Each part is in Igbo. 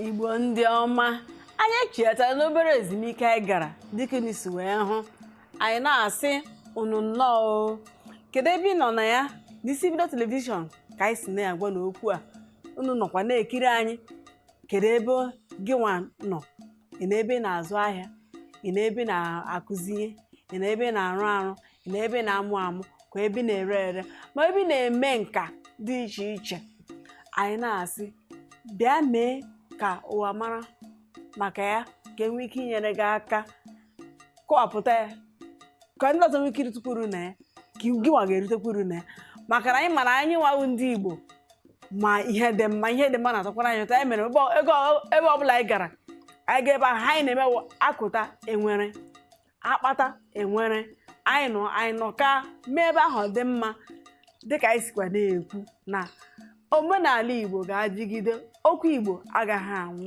Igbo ndị ọma, anyị echetara n'obere ezumike anyị gara. Dịka unu si wee hụ, anyị na-asị unu nnọọ o. Kedu ebe ị nọ na ya? N'Isi Mbido Telivishọn ka anyị si na-agwa n'okwu a. Unu nọkwa na-ekiri anyị. Kedu ebe gị nwa nọ? Ị na ebe ị na-azụ ahịa, ị na ebe ị na-akụzi ihe, ị na ebe ị na-arụ arụ, ị na ebe ị na-amụ amụ, ka ebe ị na-ere ere, ma ebe ị na-eme nka dị iche iche. Anyị na-asị bịa mee ka ụwa mara maka ya, ka enwee ike inyere gị aka kọwapụta ya, ka ndị ọzọ nwee ike irutekwa uru na ya, ka gị nwa ga-erutekwa uru na ya, maka na anyị mara anyị nwawu ndị Igbo ma ihe dị mma, ihe dị mma na-atọkwara anyị ụtọ. Ya mere ebe ọbụla anyị gara, anyị ga ebe ahụ, anyị na-eme akụta enwere akpata enwere, anyị nọ, anyị nọ ka mee ebe ahụ dị mma. Dịka anyị sikwa na-ekwu na omenala Igbo ga-adịgide, okwu Igbo agaghị anwụ,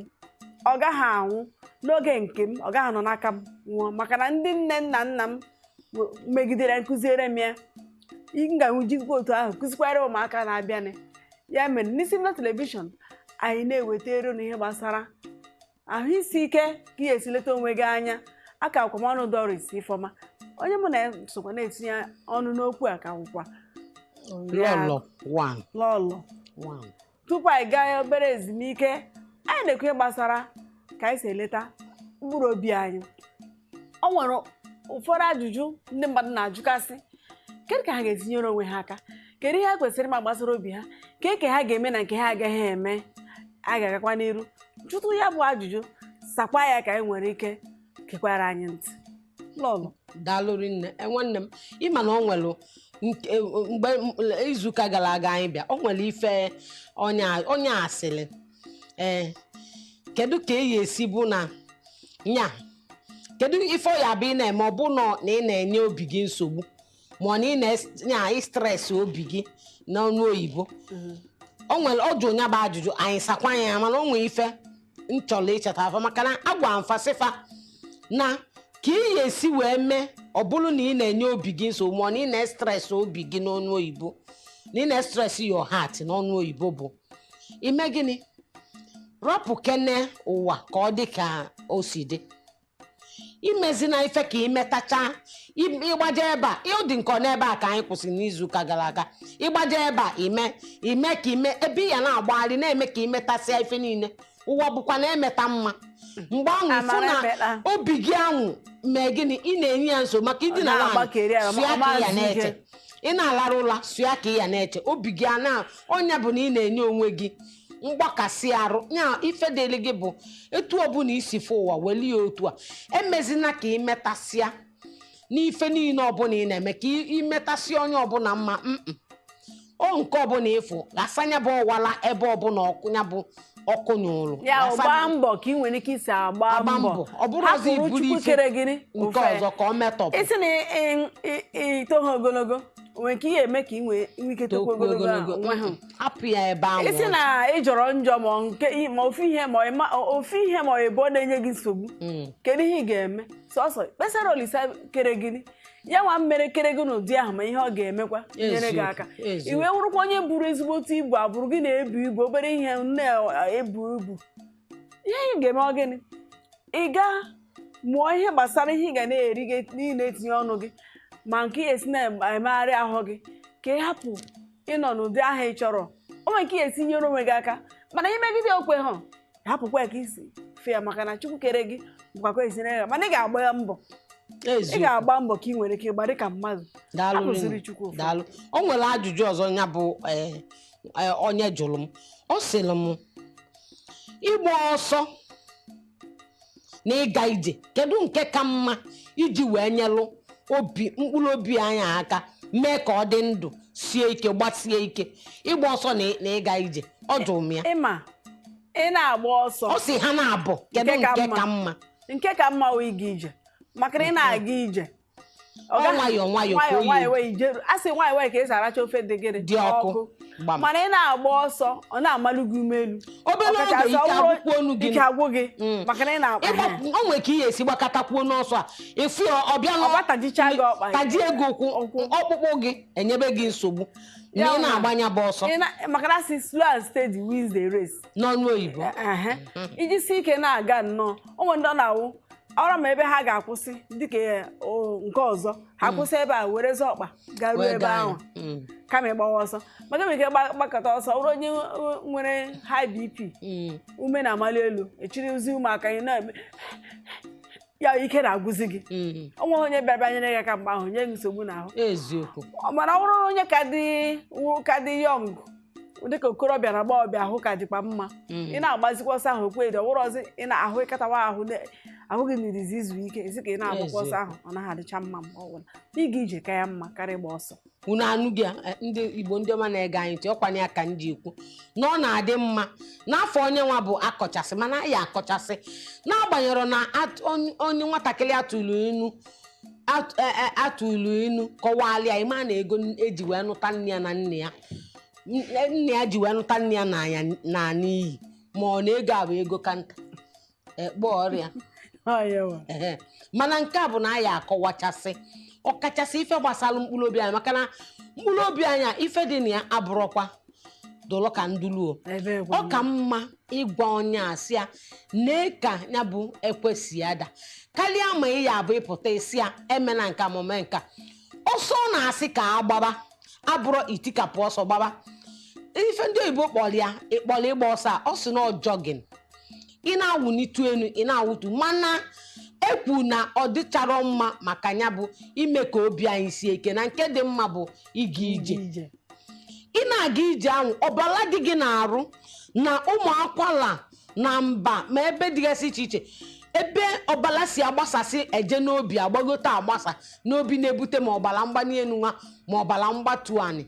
ọ gaghị anwụ n'oge nke m, ọ gaghị nọ n'aka m nwụọ, maka na ndị nne nna nna m megidere nkụziere m ya. M ga-enwejikwa otu ahụ kụzikwara ụmụaka na-abịanị. Ya mere n'Isi Mbido Telivishọn, anyị na-ewetara unu ihe gbasara ahụ isi ike, ka ị ga-esi leta onwe gị anya. Aka akwamọnụ Doris Ifeọma, onye mụ na ya sokwa na-etinye ọnụ n'okwu a, ka nwụkwa Lọlọ one. Lọlọ one. Tupu anyị gaa obere ezumike, anyị na-ekwu ihe gbasara ka anyị si eleta mkpụrụ obi anyị. O nwere ụfọdụ ajụjụ ndị mmadụ na-ajụkasị: kedu ka ha ga-etinyere onwe ha aka? Kedu ihe ha kwesịrị ịma gbasara obi ha? Ke ha ga-eme na nke ha agaghị eme? A ga-agakwa n'iru jụtụ ya bụ ajụjụ, sakwa ya, ka anyị nwere ike kekwara anyị ntị. Lọlọ. Daalụ rinne. Nwanne m, ịma na o nwere mgbe izuụka gara aga anyị bịa, o nwere ife onye asịrị, ee, kedu ka e esi bụ na nya, kedu ife ọ ya bụ ị na-eme, ọ bụ nọ na ị na-enye obi gị nsogbu, ma ọ na ị na stress obi gị n'ọnụ oyibo. O nwere ọ jụ onye bụ ajụjụ, anyị sakwa ya, mana o nwere ife m chọrọ icheta afa, maka na agwa mfa sịfa na ka ị ga-esi wee mee, ọ bụrụ na ị na-enye obi gị nsogbu, ma ọ na ị na-estress obi gị n'ọnụ oyibo, na ị na-estress your heart n'ọnụ oyibo, bụ ime gịnị? Rapụ kene ụwa ka ọ dị ka o si dị. Imezina ife ka imetacha, ịgbaje ebe a, ịdị dị nke n'ebe a ka anyị kwụsịrị n'izuụka gara aga. Ịgbaje ebe a, ime ka ime ebe ị ya na-agbagharị, na-eme ka imetasịa ife niile. Ụwa bụkwa na-emeta mma mgbe ahụ ịfụ Amara na emeta. Obi gị ahụ mee gịnị? Ị na-enye ya nsogbu maka idina Ọ nwaanyị na-agbakeri ya, sụya ọ ka ị ya maazị na-eche. ike. Ị na-alarụ ụla, sụya ka ị ya na-eche. Obi gị a na ọnya bụ na ị na-enye onwe gị mgbakasị arụ. Nya ife dịrị gị bụ etu ọbụla isi fụ ụwa, weli ya otu a. Emezina ka ị metasịa n'ife niile ọbụla ị na-eme, ka imetasịa onye ọbụla mma. O nke ọbụla ịfụ ghasanya bụ ọwala ebe ọbụla ọkụ ya bụ ọkụ nyụrụ. Ya gbaa mbọ ka ị nwere ike isi agba Agba mbọ. mbọ. Ọ bụrụ ọzọ Hapụrụ iburu Chukwu ife kere gịnị nke ofe. Ọzọ ka ọ metọpụ. Isi na itoghị ogologo nwere ike ihe eme ka ị nwee ike tokwa tokwu ogologo ahụ, ogologo. onwe ha. Hapụ ya ebe ahụ. Isi na ị jọrọ njọ, ma nke ma ofu ihe, ma ofu ihe ma ịbụọ na-enye gị nsogbu, kedu ihe ị ga-eme? Sọsọ kpesara Olisa kere gị, ya nwa mmere kere gị n'ụdị ahụ, ma ihe ọ ga-emekwa nyere gị aka. I wee wụrụkwa onye buru ezigbote ibu, abụrụ gị na-ebu ibu, obere ihe na-ebu ibu, ihe ị ga-eme ọ gịnị? Ị gaa mụọ ihe gbasara ihe ị ga na-eri gị niile, etinye ọnụ gị, ma nke ị ga-esi na-emegharị ahụ gị, ka ị hapụ ịnọ n'ụdị ahụ ị chọrọ. O nwere nke ị ga-esi nyere onwe gị aka, mana imegide okwe ha, hapụkwa ya ka isi fe ya, maka na Chukwu kere gị bụkwa ka esi ya. Mana ị ga-agba ya mbọ, ị ga-agba mbọ ka ị nwere ike ịgba dịka mmadụ. Daalụ Akụziri rinne. Chukwu ụfọdụ. Daalụ. O nwere ajụjụ ọzọ ya bụ onye jụrụ m. Ọ sịrị m, ịgba ọsọ na ịga ije, kedu nke ka mma iji wee nyelụ obi, mkpụrụ obi anyị aka, mee ka ọ dị ndụ, sie ike, gbasie ike? Ịgba ọsọ na ịga ije, ọ jụrụ m ya. Ịma ị na-agba ọsọ, Ọ sị ha na-abụ, kedu Nke ka nke mma? ka mma? Nke ka mma wụ ịga ije, maka na ị na-aga ije. Ọ Ọ nwayọọ nwayọọ ka nwayọọ o yi nwayọọ wee ijeru a sị nwayọọ nwayọọ ka esi aracha ofe dị gịnị dị ọkụ. Gbam. Mana ị na-agba ọsọ, ọ na-amalụ gị ume elu. Obere oge Ọkachasị ike ọ bụrụ agwụkwuo onu gị. Ike agwụ gị maka na ị na-akpa O nwere ka ihe esi gbakọtakwuo n'ọsọ a, ịfụ ya ọbịa Ọ gbatajicha gị ọkpa. Tajie gị ụkwụ, ọkpụkpụ gị enyebe gị nsogbu na Ya ị bụ na- na-agbanya bụ ọsọ. Maka na asị slow and steady wins the race n'ọnụ oyibo. Ehe. Iji si ike na-aga nnọọ, o nwere ndị ọ na-awụ ọrụ ma ebe ha ga-akwụsị dịka nke ọzọ ha kwụsị ebe a were zọ ọkpa garuo Wee ebe gaa ahụ ya. Kama ịgbawa ọsọ, maka nwere ike gbakọta ọsọ, ọ bụrụ onye nwere high BP, ume na-amali elu, echirizi ụmụaka ị na-eme ya, ike na-agwụzi gị. O nweghị onye bịara bịa nyere gị aka mgbe ahụ, nye gị nsogbu n'ahụ. Eziokwu. Mana ọ bụrụ na onye ka dị young, dịka okorobịa na agbọghọbịa, ahụ ka dịkwa mma, ị na-agbazikwa ọsọ ahụ okwe dị, ọ bụrụ ọzọ ị na-ahụ ịkatawa ahụ ahụ gị nirizi izu ike, esi ka ị na-agbakwa ọsọ ahụ, ọ naghị adịcha mma mgbe ọ bụla. Ịga ije ka ya mma karịa ịgba ọsọ. Unu anụ gị ndị Igbo, ndị ọma na-ege anyị ntị, ọkwanye ya ka m ji ekwu na ọ na-adị mma n'afọ onye nwa bụ akọchasị, mana ya akọchasị n'agbanyeghị na onye nwatakịrị atụrụ inu atụrụ inu kọwalịa ya, ịma na ego eji wee nụta nne ya na nne ya nne ya ji wee nụta nne ya na ya na n'iyi, ma ọ na ego a bụ ego kanta ekpo ọrịa. Ọ ya wa. Ehe. Mana nke a bụ na anyị akọwachasị ọkachasị ife gbasara mkpụrụ obi anyị, maka na mkpụrụ obi anyị a, ife dị na ya abụrọkwa dụlụ ka nduluo. Ebe kwa. Ọ ka mma ịgwa onye asị ya nee ka ya bụ ekwesị ada karịa ma ị ya abụ ịpụta isi ya emena nka ma ome nka. Ọsọ ọ na-asị ka agbaba abụrọ itikapụ ọsọ gbaba, ife ndị oyibo kpọrọ ya ịkpọrọ ịgba ọsọ a, ọ sị na ọ jogging, ị na-awụnitu elu, ị na-awụtu, mana ekwu na ọ dịcharọ mma maka ya bụ ime ka obi anyị sie ike, na nke dị mma bụ ịga ije. Ije. Ị na-aga ije ahụ, ọbara dị gị na-arụ na ụmụ akwara na mba ma ebe dịgasị iche iche ebe ọbara si agbasasị eje n'obi, agbagote agbasa n'obi, na-ebute ma ọbara mgbali elu nwa ma ọbara mgbatu anị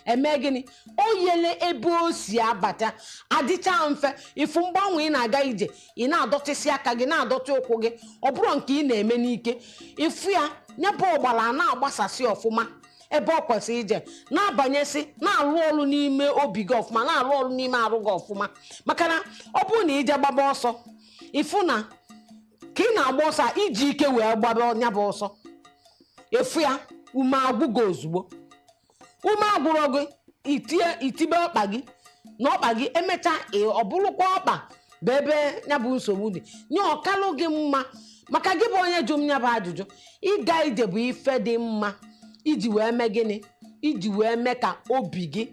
eme gịnị, o yele ebe o si abata adịcha mfe. Ifu mgbanwe ị na-aga ije, ị na-adọtịsị aka gị, na-adọtị ụkwụ gị, ọ bụrụ nke ị na-eme n'ike, ifu ya ya bụ ọgbara a na-agbasasị ọfụma ebe ọ kwesịrị ije na-abanyesị, na-arụ ọrụ n'ime obi gị ọfụma, na-arụ ọrụ n'ime arụ gị ọfụma. Maka na ọ bụrụ na ije gbaba ọsọ, ifu na ka ị na-agba ọsọ a, iji ike wee gbaba ya bụ ọsọ, efu ya ume agwụ gị ozugbo. Ume agwụrọ gị, itie itibe ọkpa gị na ọkpa gị emechaa ọ bụrụkwa ọkpa bụ ebe ya bụ nsogbu dị nye ọkalụ gị mma. Maka gị bụ onye jụ m ya bụ ajụjụ, ịga ije bụ ife dị mma iji wee mee gịnị, iji wee mee ka obi gị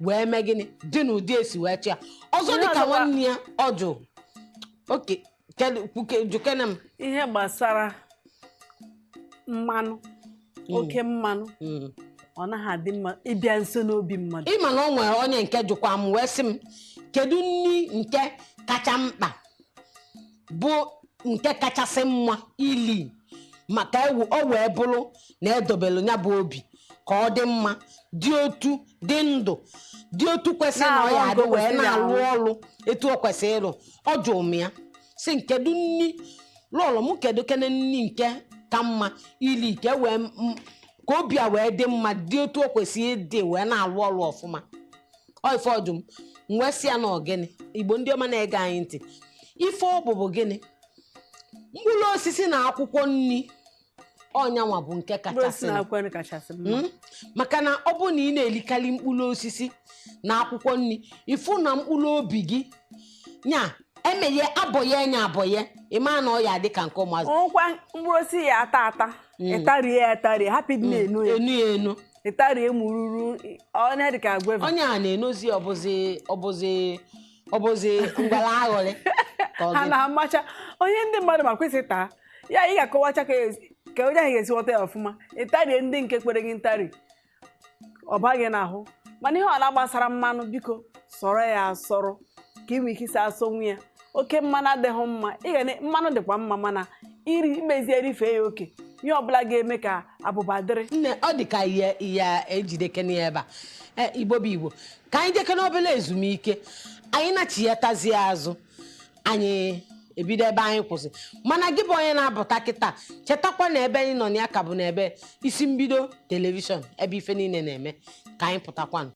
wee mee gịnị dị n'ụdị esi wee chịa ọzọ. Ihe dịka ọzọkwa- nwanne ya ọ jụ oke jukene m. Ihe gbasara mmanụ, oke mmanụ, ọ naghị adị mma ịbịa nso n'obi mmadụ. Ịma na ọ nwere onye nke jụkwa m wee sị m kedu nri nke kacha mkpa bụ nke kachasị mma ili maka ewu o wee bụrụ na edobelu ya bụ obi ka ọ dị mma, dị otu dị ndụ, dị otu kwesịrị na ọ ya Na-arụ adị nke o wee kwesịrị na-arụ arụ. ọrụ etu o kwesịrị ịrụ. Ọ jụrụ m ya sị kedu nri lọlọ m, kedu kene nri nke ka mma ili ka e wee ka obi a wee dị mma, dị otu o kwesịrị ịdị wee na-arụ ọrụ ọfụma. Ọ ife ọjụ m, m wee sị ya na ọgịnị, Igbo ndị ọma na-ege anyị ntị, ife ọ bụ bụ gịnị? Mkpụrụ osisi na akwụkwọ nri, ọnyanwa bụ nke Mkpụrụ osisi kachasị na akwụkwọ nri kachasị mma. Maka na ọ bụrụ na ị na-elikarị mkpụrụ osisi na akwụkwọ nri, ịfụ na mkpụrụ obi gị nya emeghe abọye nya abọye, ịma na ọ ya dị ka nke ụmụazị. Ọnwụkwa mkpụrụ osisi ya ata ata, ịtarie ya atarie, hapụ ịdị na-enu ya. Enu ya enu. Ịtarie mụrụrụ ọ na dị ka guava. Onye a na-enozi ọbụzi ọbụzi ọbụzi ngwara aghọrị ka ọ Ha gịnị? na-amacha onye ndị mmadụ ma kwesị taa ya, ị ga-akọwacha ka onye ahụ ga-esi ghọta ya ọfụma. Ịtarie ndị nke kwere gị ntarị, ọ baghị n'ahụ. Mana ihe ọ na-agbasara mmanụ, biko sọrọ ya asọrọ ka ị nwee ike isi asọnwu ya. Oke mmanụ adịghị mma. Ị ga mmanụ dịkwa mma, mana iri imezie erifee ya oke, ihe ọbụla ga-eme ka abụba dịrị. Nne, ọ dị ka ihe ihe ejidekene ya ebe a. Igbo bụ Igbo, ka anyị jekene obere ezumike, anyị nachighatazie azụ, anyị Ebido ebe anyị kwụsị. Mana gị bụ onye na-apụta kịta, chetakwa na ebe anyị nọ na ya ka bụ n'ebe Isi Mbido Telivishọn, ebe ife niile na-eme. Ka anyị pụtakwanụ.